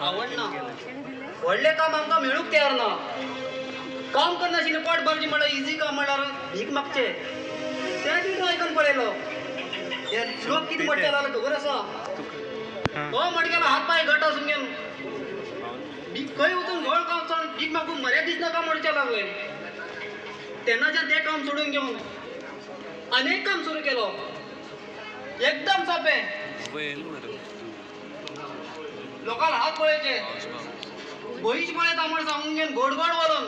आवडना. व्हडलें काम आमकां मेळूंक तयार ना. काम करनाशिल्लें पोट भरचें म्हळ्यार इजी काम म्हळ्यार भीक मागचें. तें बी आयकून पळयलो. हे लोक कितें म्हणटा जाल्यार खबर आसा. तो म्हणटा हात पांय घट आसून घेवन भीक खंय वचून घोळ काम चड भीक मागूंक मर्याद दिसना म्हणचे लागले. तेन्नाच्यान तें काम सोडून घेवन अनेक काम सुरू केलो. एकदम सोंपें. लोकांक हात पळयचे भोईश पळयता म्हण सांगून घेवन गोड गोड वळोवन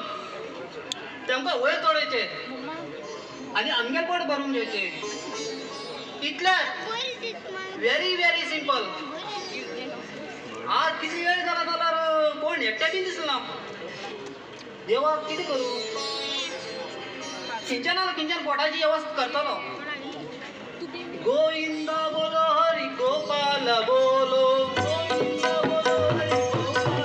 तांकां वयर चडयचे आनी आमगेर पोट भरून घेवचे. इतलें व्हेरी व्हेरी सिंपल. आज किती वेळ जाला जाल्यार कोण एकट्या बी दिसना. देवा कितें करूं? किंचन ना किंचन पोटाची वेवस्था करतलो. गोविंदा बोलो हरी गोपाल बोलो, गोविंदा बोलो हरी गोपाल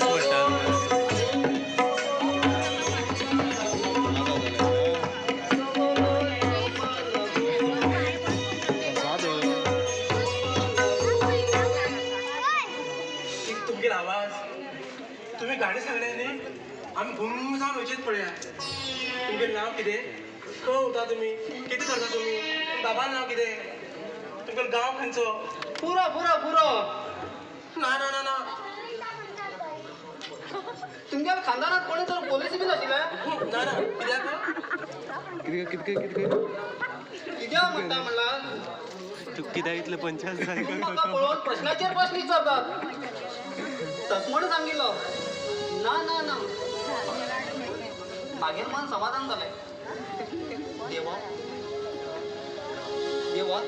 बोलो, गोविंदा बोलो हरी तुमगेलो आवाज तुम्ही गाणी सांगले न्ही आमी गुंग जावन वयचेच पळया. तुमगेलें नांव कितें? खंय वता तुमी? कितें करता तुमी? बाबान नांव कितें? तुमगेलो गांव खंयचो? पुरो पुरो पुरो. ना ना ना ना. तुमगेल्या खानदानात कोणी तर पोलीस बी नाशिल्ले? ना ना. कित्याक कितके कितके कितके कित्याक म्हणटा म्हणल्यार तू कित्याक इतले पंचायत म्हाका पळोवन प्रश्नाचेर प्रश्न विचारतात. तस म्हणून सांगिल्लो. ना ना ना. मागीर मन समाधान जालें. देवा देवा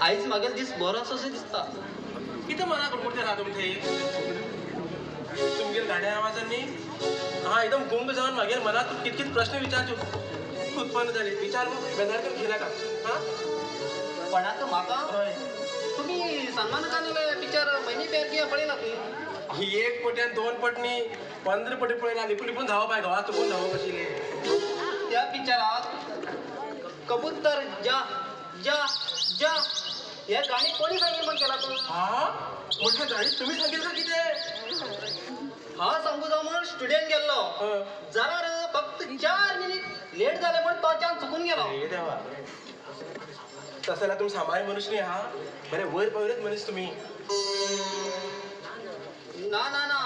आयज मागीर दीस बरो आसा अशें दिसता. कितें मनाक गुडगुडते आसा तुमचे? तुमगेले गाण्या आवाजान न्ही हा एकदम गुंग जावन मागीर मनात कित कित प्रश्न विचार उत्पन्न जाले. विचार बेजार करून घेनाका. हा कोणाक म्हाका? हय. तुमी सलमान खानाले पिक्चर मैंने प्यार किया पळयला तुमी? एक पटी आनी 2 पट न्ही 15 पटी पळयला. लिपून लिपून धांवप बाय घोवा चुकून धांवप आशिल्लें. त्या पिक्चरात कबूतर जा जा जा हे गाणी कोणी सांगेल म्हण केला तूं? हा म्हटलं गाणी तुम्ही सांगेल का कितें? हा सांगू जाव म्हण स्टुडियोन गेल्लो जाल्यार फक्त 4 मिनीट लेट जालें म्हण तो चान्स चुकून गेलो. देवा, तसं जाल्यार तुमी सामान्य मनीस न्ही. हा बरें वयर पावलेच मनीस तुमी. ना ना ना.